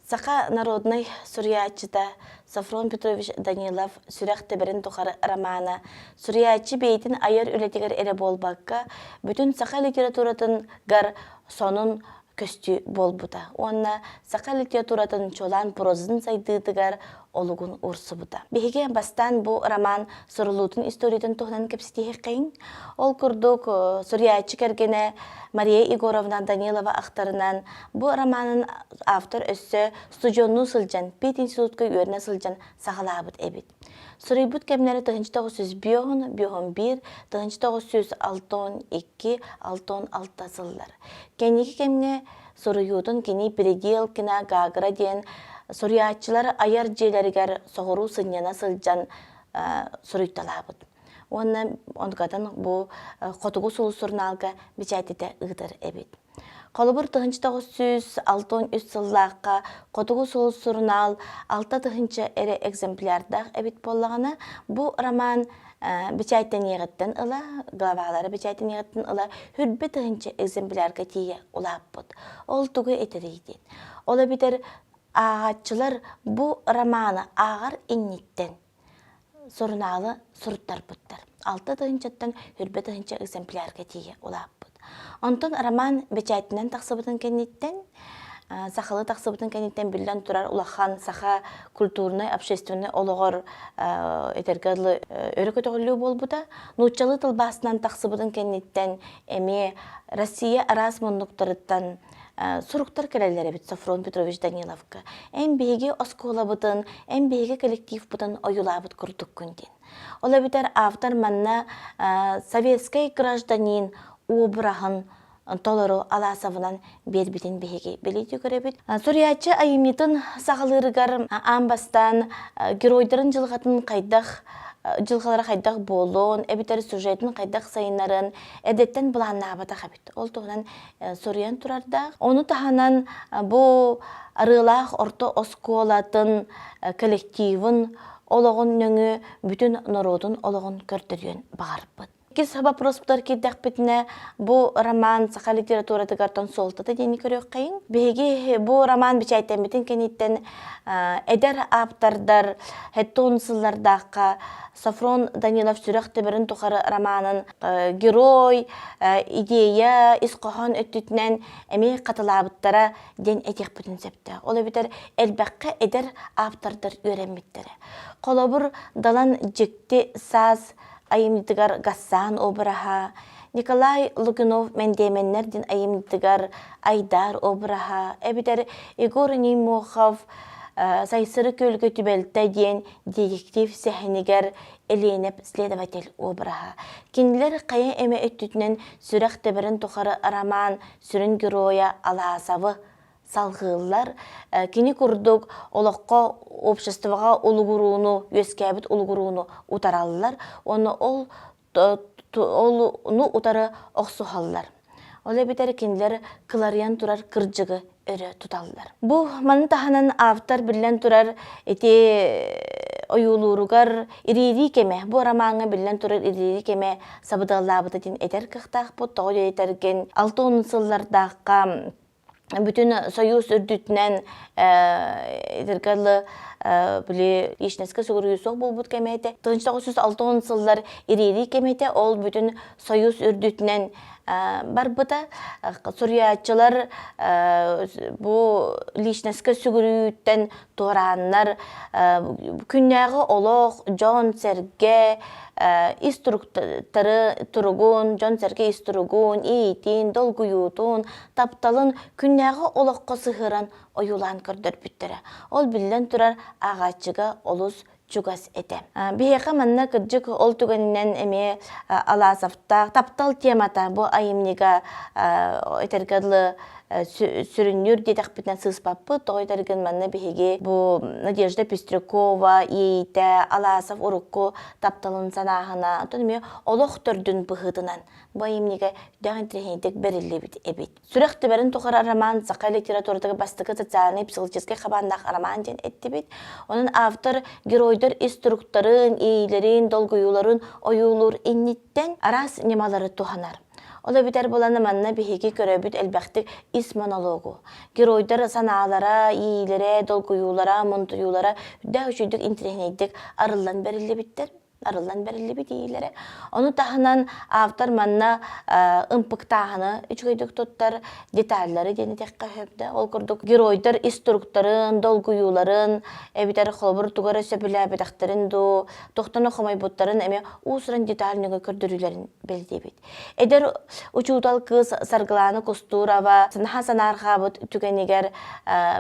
Саха народнай суруйааччыта Софрон Петрович Данилов «Сүрэх тэбэрин тухары» романа суруйааччы бэйэтин айар үлэтигэр эрэ буолбакка, бүтүн саха литературатыгар сонун көстүү буолбута уонна саха литературатын чуолаан прозатын сайдыытыгар олугун уурсубута. Биһиги бастаан бу роман суруллуутун историятын туһунан кэпсэтиэххэйиҥ. Ол курдук, суруйааччы кэргэнэ Мария Егоровна Данилова ахтарынан, бу романын автор өссө студеннуу сылдьан, пединститутка үөрэнэ сылдьан саҕалаабыт эбит. Суруйбут кэмнэрэ 1905, 51, 1962, 66 сыллар. Кэнники кэмҥэ суруйуутун кини Переделкина, Гагра диэн суруйааччылар айар дьиэлэригэр соҕуруу сынньана сылдьан суруйталаабыт. Уонна онтукатын бу Хотугу сулус сурунаалга бэчээттэтэ ыытар эбит. Холобур, 1963 сыллаахха Хотугу сулус сурунаал 6 000 эрэ экземплярдаах эбит буоллаҕына, бу роман бэчээттэниэҕиттэн ыла, главалара бэчээттэниэҕиттэн ыла хүрбэ тыһыынча экземплярга тиийэ улааппыт. Ол тугу этэрий диэн. Ол эбэтэр ааҕааччылар бу романы ааҕар инниттэн сурунаалы суруттарбыттар. 6 тыһыынчаттан хүрбэ тыһыынча экземплярга тиийэ улааппыт. Онтон роман бэчээтинэн тахсыбытын кэнниттэн сахалыы тахсыбытын кэнниттэн биллэн турар улахан саха культурнай общественнай олоҕор этэргэ дылы өрө көтөҕүллүү буолбута. Нууччалыы тылбаасынан тахсыбытын кэнниттэн эмиэ Россия араас муннуктарыттан суруктар кэлэллэр эбит Софрон Петрович Даниловка. Эн биһиги оскуолабытын, эн биһиги коллективпытын ойуулаабыт курдуккун диэн. Ол эбэтэр автор манна советскай гражданин обраһын толору Аласовынан биэрбитин биһиги билити көрөбүт. Суруйааччы айымньытын саҕалыырыгар аан бастаан геройдарын дьылҕатын хайдах дьылҕалара хайдах буолуон, эбэтэр сюжетин хайдах сайыннарын эрдэттэн былааннаабатах эбит. Ол туһунан суруйан турардаах. Ону таһынан бу Арыылаах орто оскуолатын коллективын олоҕун нөҥүө бүтүн норуотун олоҕун көрдөрүөн баҕарбыт. Иккис вопроспутар киирдэхпитинэ, бу роман саха литературатыгар суолтата диэни көрүөххэйиҥ. Биһиги бу роман бэчээттэммитин кэнниттэн эдэр ааптардар хэттон сыллардаахха Софрон Данилов «Сүрэх төбөрүн тухары» романын герой, идея, ис хоһоон өттүтүнэн эмиэ хатылаабыттара диэн этиэхпитин сөптөөх. Ол эбэтэр элбэххэ эдэр ааптардар үөрэммиттэрэ. Холобур, Далан дьикти саас айымньытыгар Гассан обраһа, Николай Лугинов Мэндиэмэннэр диэн айымньытыгар Айдар обраһа, эбэтэр Егор Неймохов Сайсары күөлгэ түбэлтэ диэн детектив сэһэнигэр Элиэнэп следователь обраһа. Кинилэр хайа эмэ өттүтүнэн сүрэх тэбэрин тухары роман сүрүн геройа Аласовы салҕыыллар. Кини курдук олоххо обществоҕа улугурууну, үөскээбит улугурууну утараллар уонна ол олуну утары охсуһаллар. Ол эбэтэр кинилэр кыларыйан турар кырдьыгы өрө туталлар. Бу маны таһынан автор биллэн турар ити ойуулууругар ириирии кэмэ, бу ромаҥҥа биллэн турар ириирии кэмэ сабыдыаллаабыта диэн этэр кыахтаахпыт. Тоҕо диэтэргин 60 сыллардаахха бүтүн Союз үрдүтүнэн этэргэ дылы били личностька сүгүрүйүү суох буолбут кэмэ этэ. 1960 сыллар ириэрии кэмэ этэ. Ол бүтүн Союз үрдүтүнэн барбыта. Суруйааччылар бу личностька сүгүрүйүүттэн туорааннар күннээҕи олох, дьон-сэргэ ис туруктары туругун, дьон-сэргэ ис туругун, иитин, долгуйуутун, тапталын күннээҕи олоххо сыһыаран ойуулаан көрдөрбүттэрэ. Ол биллэн турар ааҕааччыга олус чугас этэ. Биһиэхэ манна кырдьык ол түгэнинэн эмиэ Аласовтаах таптал темата бу айымньыга этэргэ дылы сүрүннүүр диэтэхпитинэ сыыспаппыт. Тоҕо этэргин манна биһиги бу Надежда Пестрякова иэйиитэ Аласов урукку тапталын санааһына, оттон эмиэ олох төрдүн быһыытынан бу айымньыга үрдээх интэриэһинэйдик бэриллибит эбит. Сүрэх түбэрин тухары роман саха литературатыгар бастакы социальнай психологическай хабааннаах роман диэн эттибит. Онон автор геройдар ис туруктарын, иэйиилэрин, долгуйууларын ойуулуур инниттэн араас ньымалары туһанар. Ол эбэтэр буолан манна биһиги көрөбүт элбэхтик ис монологу. Геройдар санаалара, иилэрэ, долгуйуулара, мунтуйуулара үрдээх үчүгдүк интэриэһинэйдик арыллан бэриллибиттэр арыллан бэриллибит иилэрэ. Ону таһынан автор манна ымпыктааһыны үчүгэйдик туттар деталлары диэн этиэххэ сөп да. Ол курдук геройдар ис туруктарын, долгуйууларын, эбэтэр холобур тугу эрэ сөбүлээбэтэхтэрин дуу, тохтоно хомойбуттарын эмиэ уус-уран деталь нөҥүө көрдөрүүлэрин бэлиэтиибит. Эдэр учуутал кыыс Саргылаана Кустурова наһаа санаарҕаабыт түгэнигэр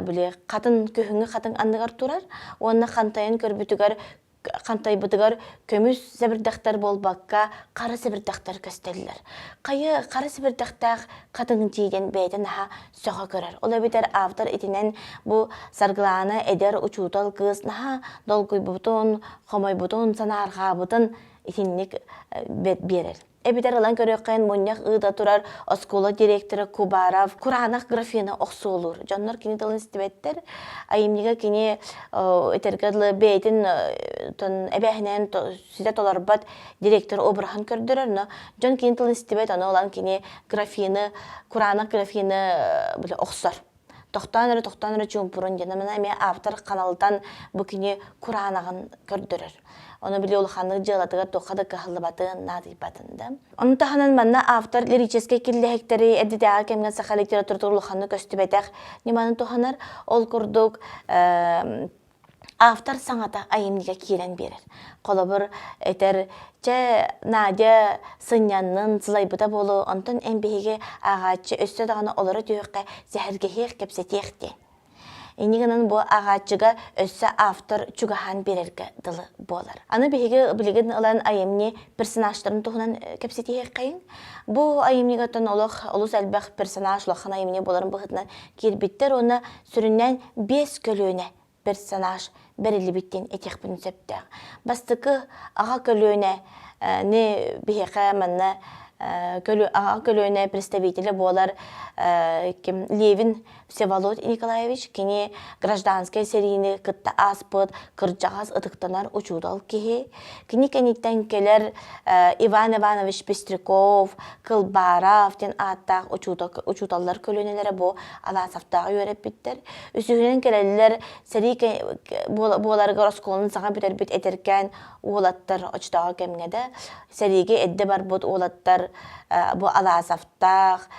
били хатын күһүҥҥү хатыҥ анныгар турар уонна хантайан көрбүтүгэр хантайбытыгар көмүс сэбирдэхтэр буолбакка хара сэбирдэхтэр көстөллөр. Хайа хара сэбирдэхтээх хатыҥ тиийэн бэйэтэ наһаа сөҕө көрөр. Ол эбэтэр автор итинэн бу Саргылаана эдэр учуутал кыыс наһаа долгуйбутун, хомойбутун, санаарҕаабытын итинник биэрэр. Эбэтэр ылан көрүөххэ мунньах ыыта турар оскуола директора Кубаров кураанах графины охсуолуур. Дьоннор кини тылын истибэттэр. Айымньыга кини этэргэ дылы бэйэтин эбээһинэһин ситэ толорбот директор обраһын көрдөрөр, но дьон кини тылын истибэт, ону ылан кини графины, кураанах графины охсор. Тохтоон эрэ, тохтоон эрэ чуумпурун диэн эмиэ эмиэ автор ханалытан бу кини кураанаҕын көрдөрөр. Ону били улаханнык дьыалатыгар туохха да кыһаллыбатын, наадыйбатын да. Ону таһынан манна автор лирическэй киллэһиктэри эрдэтээҕи кэмҥэ саха литературатыгар улаханнык көстүбэтэх ньыманы туһанар. Ол курдук автор саҥата айымньыга киирэн биэрэр. Холобур, этэр, чэ, Надя сынньаннын, сылайбыта буолуо, онтон эн биһиги ааҕааччы өссө даҕаны олоро түһүөххэ, сэһэргэһиэх, кэпсэтиэх диэн. Инньэ гынан бу ааҕааччыга өссө автор чугаһаан биэрэргэ дылы буолар. Аны биһиги билигин ылан айымньы персонажтарын туһунан кэпсэтиһиэххэйиҥ. Бу айымньыга олох олус элбэх персонаж улахан айымньы буоларын быһыытынан киирбиттэр уонна сүрүннээн биэс көлүөнэ персонаж бэриллибит диэн этиэхпин сөптөөх. Бастакы аҕа көлүөнэ не биһиэхэ манна аҕа көлүөнэ представителэ буолар ким Левин Всеволод Николаевич кини гражданскай сэриини кытта ааспыт кырдьаҕас ытыктанар учуутал киһи. Кини кэнниттэн кэлэр Иван Иванович Пестряков, Кылбаров диэн ааттаах учууталлар көлүөнэлэрэ бу Аласовтааҕы үөрэппиттэр. Үсүһүнэн кэлэллэр сэрии буоларыгар оскуоланы саҥа бүтэрбит эдэркээн уолаттар оччотооҕу кэмҥэ да сэриигэ эрдэ барбыт уолаттар бу Аласовтаах,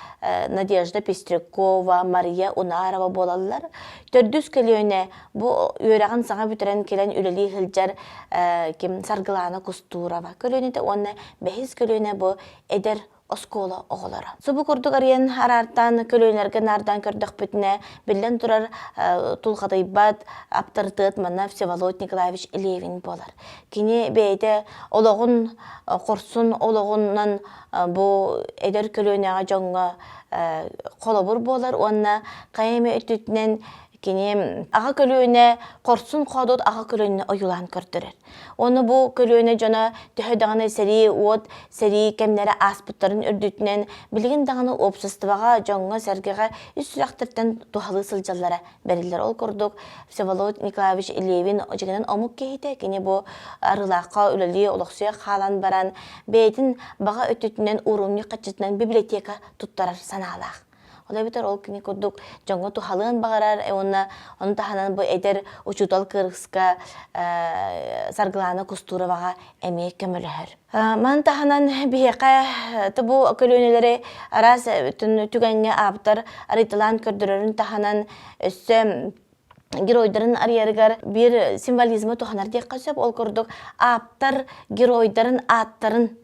Надежда Пестрякова, Мария Унарова буолаллар. Төрдүс көлүөнэ бу үөрэҕин саҥа бүтэрэн кэлэн үлэлии сылдьар ким Саргылаана Кустурова көлүөнэтэ уонна бэһис көлүөнэ бу эдэр оскуола оҕолоро. Субу курдук арыйан араартаан көлүөнэлэргэ наардаан көрдөхпүтүнэ, биллэн турар тулхадыйбат аптарытыат манна Всеволод Николаевич Левин буолар. Кини бэйэтэ олоҕун хорсун олоҕунан бу эдэр көлүөнэҕэ дьоҥҥо холобур буолар уонна хайа эмэ өттүтүнэн Кини аҕа көлүөнэ хорсун-хоодуот аҕа көлүөнэни ойуулаан көрдөрөр. Ону бу көлүөнэ дьоно төһө даҕаны сэрии уот, сэрии кэмнэрэ ааспыттарын үрдүтүнэн билигин даҕаны уопсастыбаҕа, дьоҥҥо-сэргэҕэ ис сүрэхтэртэн туһалыы сылдьаллара бэриллэр. Ол курдук Всеволод Николаевич Левин дьиҥинэн омук киһитэ, кини бу Арыылаахха үлэлии олохсуйа хаалан баран бэйэтин баҕа өттүтүнэн уурумньу хаччытынан библиотека туттарар санаалаах. Ол эбэтэр ол кини курдук дьоҥҥо туһалыан баҕарар уонна ону таһынан бу эдэр учуутал кыргызка Саргылаана Кустуроваҕа эмиэ көмөлөһөр. Маны таһынан биһиэхэ бу көлүөнэлэри араас түгэҥҥэ ааптар арыйталаан көрдөрөрүн таһынан өссө геройдарын арыйарыгар биир символизмы туһанар диэххэ сөп. Ол курдук ааптар геройдарын ааттарын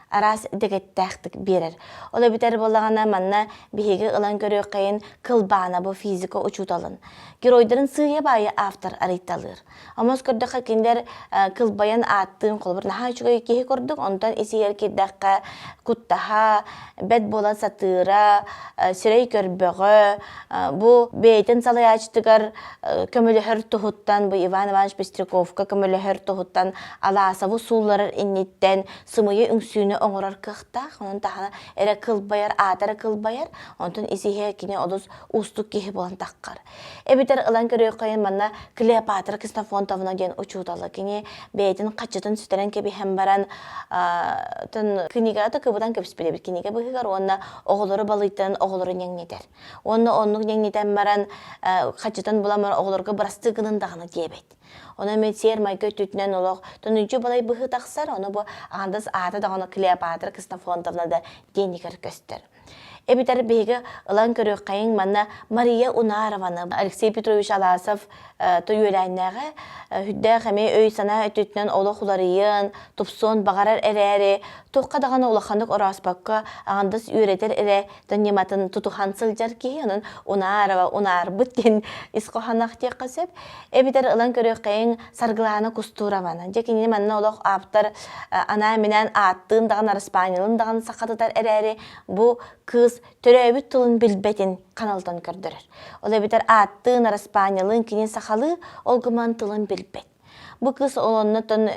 араас дэгэттээхтик биэрэр. Ол эбэтэр буоллаҕына манна биһиги ылан көрүөххэйин Кылбаана бу физика учууталын. Геройдарын сыыйа-баайы автор арыйталыыр. Омос көрдөххө кинилэр кылбайан ааттыын холобур наһаа үчүгэй киһи курдук, онтон исигэр киирдэххэ куттаһа, бэт буола сатыыра, сирэй көрбөҕө, бу бэйэтин салайааччытыгар көмөлөһөр туһуттан, бу Иван Иванович Пестряковка көмөлөһөр туһуттан Аласовы суулларар инниттэн сымыйа үҥсүүнү оҥорор кыахтаах, онон таһына эрэ кылбайар, аата эрэ кылбайар, онтон ис-иһэ кини олус уустук киһи буолан таххар. Эбэтэр Эбэтэр ылан көрүөххэйин манна Клеопатра Ксенофонтовна диэн учуутала кини бэйэтин хаччытын сүтэрэн кэбиһэн баран кинигэҕэ да кыбытан кэбиспит эбит кинигэ быһыгар уонна оҕолору балыйтаран оҕолору ньэҥнэтэр. Уонна оннук ньэҥнэтэн баран хаччытын булан баран оҕолорго бырастыы гынын даҕаны диэбэт. Онон мен сиэр-майгы өттүтүнэн олох тонуйдьу балай быһыы тахсар, ону бу аҥардас аата даҕаны Клеопатра Ксенофонтовна да диэнигэр көстөр. Эбэтэр биһиги ылан көрүөххэйиҥ манна Мария Унарованы, Алексей Петрович Аласов үөлээннээҕэ сүрдээх эмиэ өй-санаа өттүтүнэн олох уларыйыан, тупсуон баҕарар эрээри, туохха даҕаны улаханнык орооспокко аҥардас үөрэтэр эрэ ньыматын тутуһан сылдьар киһи, онон Унарова унаарбыт диэн ис хоһоонноох диэххэ сөп. Эбэтэр ылан көрүөххэйиҥ Саргылаана Кустурованы. Дьэ кинини манна олох ааптар анаан-минээн ааттыын даҕаны араспаанньалыын даҕаны сахатытар эрээри бу кыыс төрөөбүт тылын билбэтин ханалытан көрдөрөр. Ол эбэтэр ааттыын араспаанньалыын кини сахалыы ол гынан тылын билбэт. Бу кыыс ол оннуттан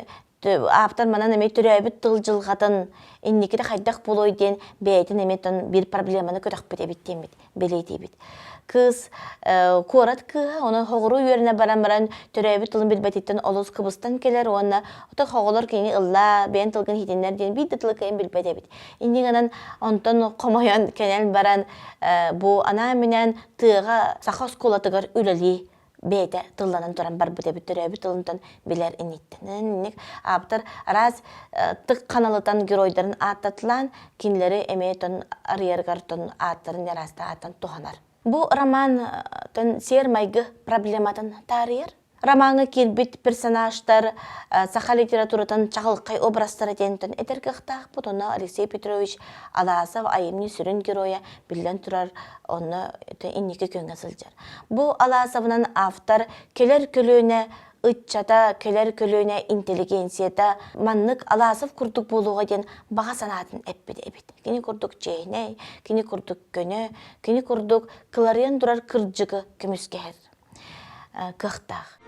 ааптар манан эмиэ төрөөбүт тыл дьылҕатын инникитэ хайдах буолуой диэн бэйэтин эмиэ биир проблеманы көтөхпүт эбит диэммит бэлиэтиибит. Кыыс куорат кыыһа, онон хоҕуруу үөрэнэ баран баран төрөөбүт тылын билбэтиттэн олус кыбыстан кэлэр уонна ото хоҕолор кини ыллаа, бэйэн тылгын иһитиннэр диэн биир да тылы кыайан билбэт эбит. Инньэ гынан онтон хомойон кэлэн баран бу анаан-минээн тыаҕа саха оскуолатыгар үлэлии бэйэтэ тылланан туран барбыт эбит төрөөбүт тылынтан билэр инниттэн. Инник ааптар араас тык ханалытан геройдарын ааттатылаан кинилэри эмиэ тон арыйарыгар тон ааттарын араастаан ааттан туһанар. Бу роман тон сиэр-майгы проблематын таарыйар. Ромаҥа киирбит персонажтар саха литературатын чаҕылхай образтара диэнтэн этэр кыахтаахпыт. Онно Алексей Петрович Аласов айымньы сүрүн геройа биллэн турар онно инники күөҥҥэ сылдьар. Бу Аласовынан автор кэлэр көлүөнэ ыччата, кэлэр көлүөнэ интеллигенцията маннык Аласов курдук буолуоҕа диэн баҕа санаатын эппит эбит. Кини курдук чиэһинэй, кини курдук көнө, кини курдук кыларыйан турар кырдьыгы көмүскэһэр кыахтаах.